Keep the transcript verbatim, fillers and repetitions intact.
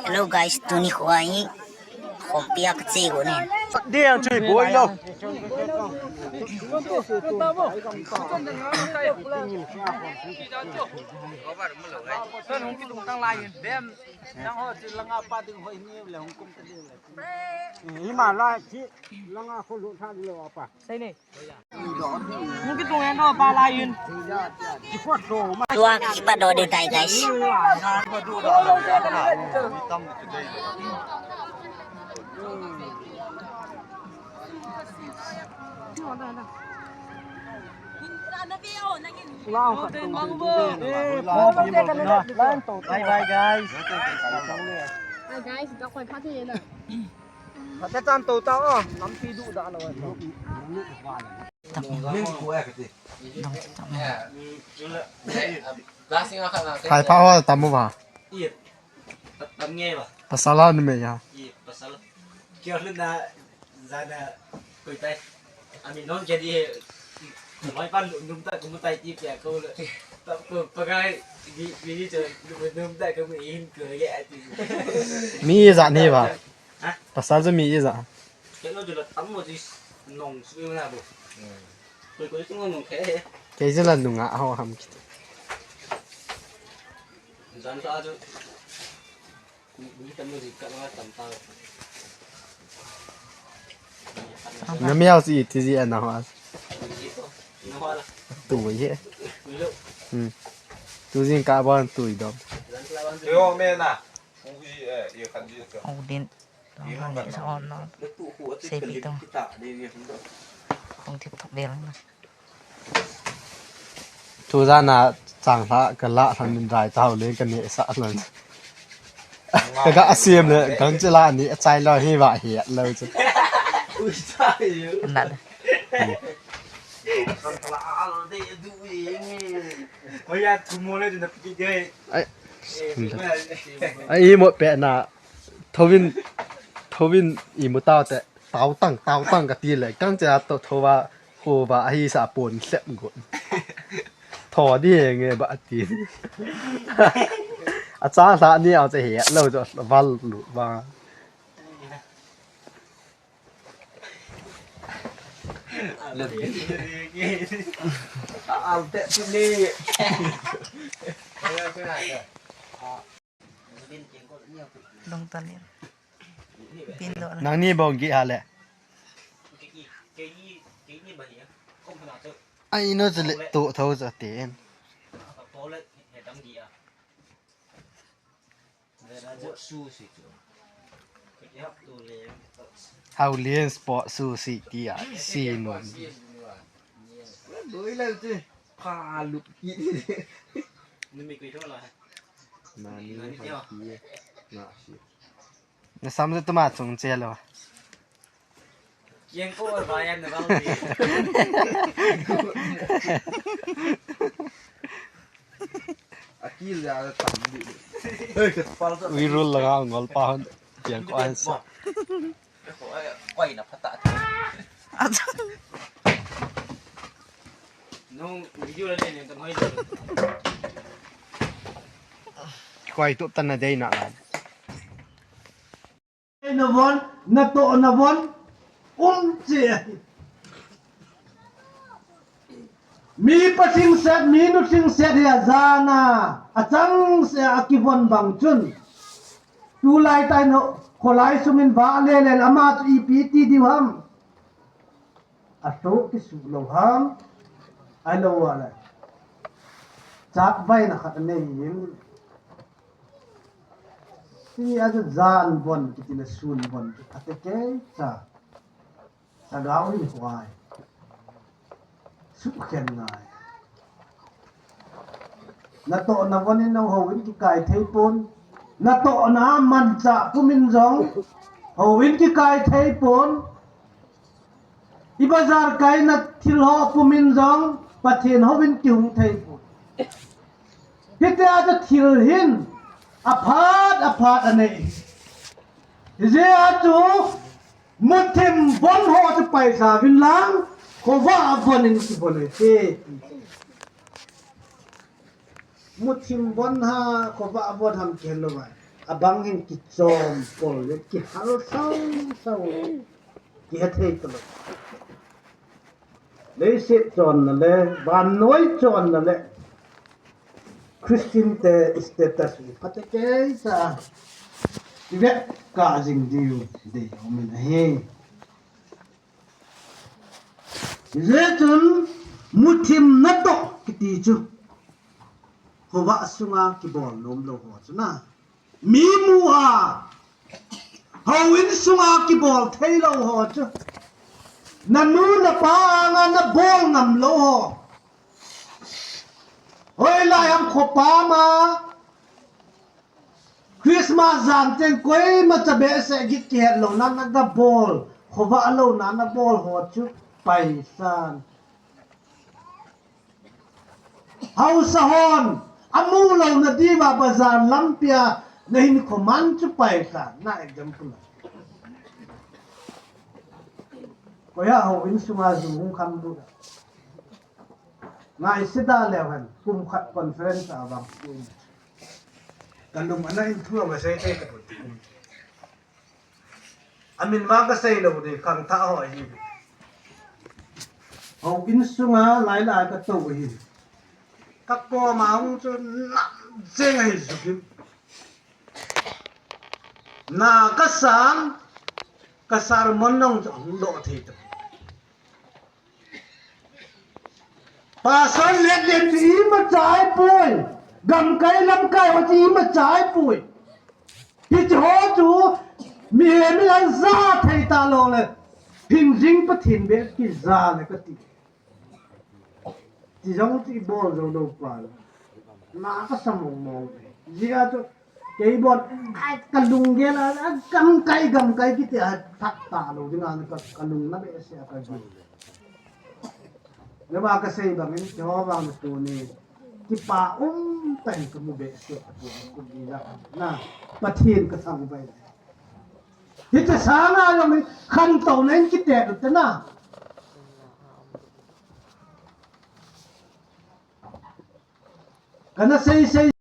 Hello guys, tuni kho hi khompi a ka che go ne. Dia chui boi lo. Nang ho chi langa pa ding hoi ni le hung kum ta ding le. Hi ma la chi langa kho lo tha lo pa. Sai ne. Hung ki tung en do pa la yin. Tua kipat do de tai guys. Bye bye guys. Hi guys, ka koi pha thei na. Pha te tan to ta o, lampi du da lo. Tam. Dong tam. Khai pha ho tam mo ba. Tam nge ba. Pasal a ni me ya. Pasal. Kyo na. Zana koi tai. Ami non jadi. Mai pan num ta kum tai ti pia ko le. Ta ko pagai di di di cho num ta ko mi hin ko ye ati. Mi za ni ba. Ha? Pasal zo mi za. Ke lo jo la tam mo di nong su na bo. Koi koi su nong ke. Ke je la nunga ho ham ki. Zan sa jo. Na miao si ti ji ana ho. Tu ye. Hmm. Tu jin ka ban tu i dom. Yo me na. Odin. Tong han ni sa on no. Sepi tong. Tong tip thok del na. Thu jana chang hla ka la hlan min rai tau le ka ne sa hlan. Ka ga asiam le gang che la ni a chai lo hi va hi lo chu. Ui chai. Na. Oi ya thu mo le na pi de. Ai. Ai mo pe na. Thovin, thovin imu tau te, tau tang, tau tang kati le, kang che a to thova, hova, ahi sa pon hlep got. Tho di he nge ba ati. A cha hla ni a che he lo jo val lu ba. Al te tu ni. Dong ta le. Pin do na. Nang ni bong gi ha le. Ai no che le to tho cha ten. Hau lien sport su si ti a si no. Doi le te. Pha lu ki. Ni mi kui tho la. Na ni na ki. Na si. Na sam je tuma chung che lo. Kiang ko ba yan na bang di. Akil ya tam di. Hei, ka pal ta. Ui rul la ngol pa han. Kiang ko an sa. Koi na phata. Nung video la le ne ta ngoi le. Koi tu tan na dei na la. Na von, na to na von, um che. Mi pasing set, mi nusing set hi a jana, a chang se a kivon bang chun. Tulai tai no, kholai sungin va le le ama chu ipi ti diu ham. A so kisu lo ham. Ai lo wa le. Chak vai na khat nei yin. Ti a chu jan von, kiti le sun von, a te ke cha. Lhagao in huai. Sukhen ngai. Na to na von in nang ho in kikai thei pon. Na to na mancha pumin jong ho in kikai thei pon. I bazar kai na thil ho pumin jong Pathen ho in kihung thei pon. Hiti a chu thil hin aphat aphat anei. Hijeh a chu Muthim von ho chu paisa vin lang, khovah von in kivon e te. Muthim von ha, khovah von ham kihe lou vai. Abang hin kichom kol le, kihal sau sau. Kihe thei talou. Leiset chonna le, vannoi chonna le. Christian te status hi phatecha. Ive ka jing diu dei umin ahi. Hijeh chun muthim natoh kiti chu khovah sunga kibol nom lou ho chu na. Mi mu a, houin sunga kibol thei lou ho chu. Nanu napa anga nabol ngam lou ho. Hoilai ham khopa ma Christmas jan teng koima cha behseh git kihet louna nagabol, khovah louna nabol ho chu paisan. Haosa hon amu louna diuva bazar lampia nahin khoman chu paisan, na example. Koiya houin sunga ju hung kham bu. Ngaisida leu hen, kum khat conference a vang kum. Kalung ana in thu anga sei thei tapoi. Amin vang kasei lou ding, khangthah ho ahi. Houin sunga lailai katou ahi. Kakoma hung chu nam jeng ahi jukim. Na kasang, ka sermon nong chu hung doh thei tapoi. Pastor let let chu imacha ahipoi. Gamkai lamkai ho chu imacha ahipoi. Hiche ho chu mihem in aja thei talou le. Hingjing Pathen beh kija le kati. Ti jong ti bol jou lou pa le. Na kasa mong mong. Jia chu kei bon, ai, kalung gel a, a, gamkai, gamkai kiti a, thak talou ding a, ka, kalung na behseh a kagel. Naba kasei bangin, Jehovah na tuni, kipa um tah in kamu behseh a, kum ni la, na, Pathen kathangvah. Hiche sanga jong, khantouna in kite u te na. Kana sei sei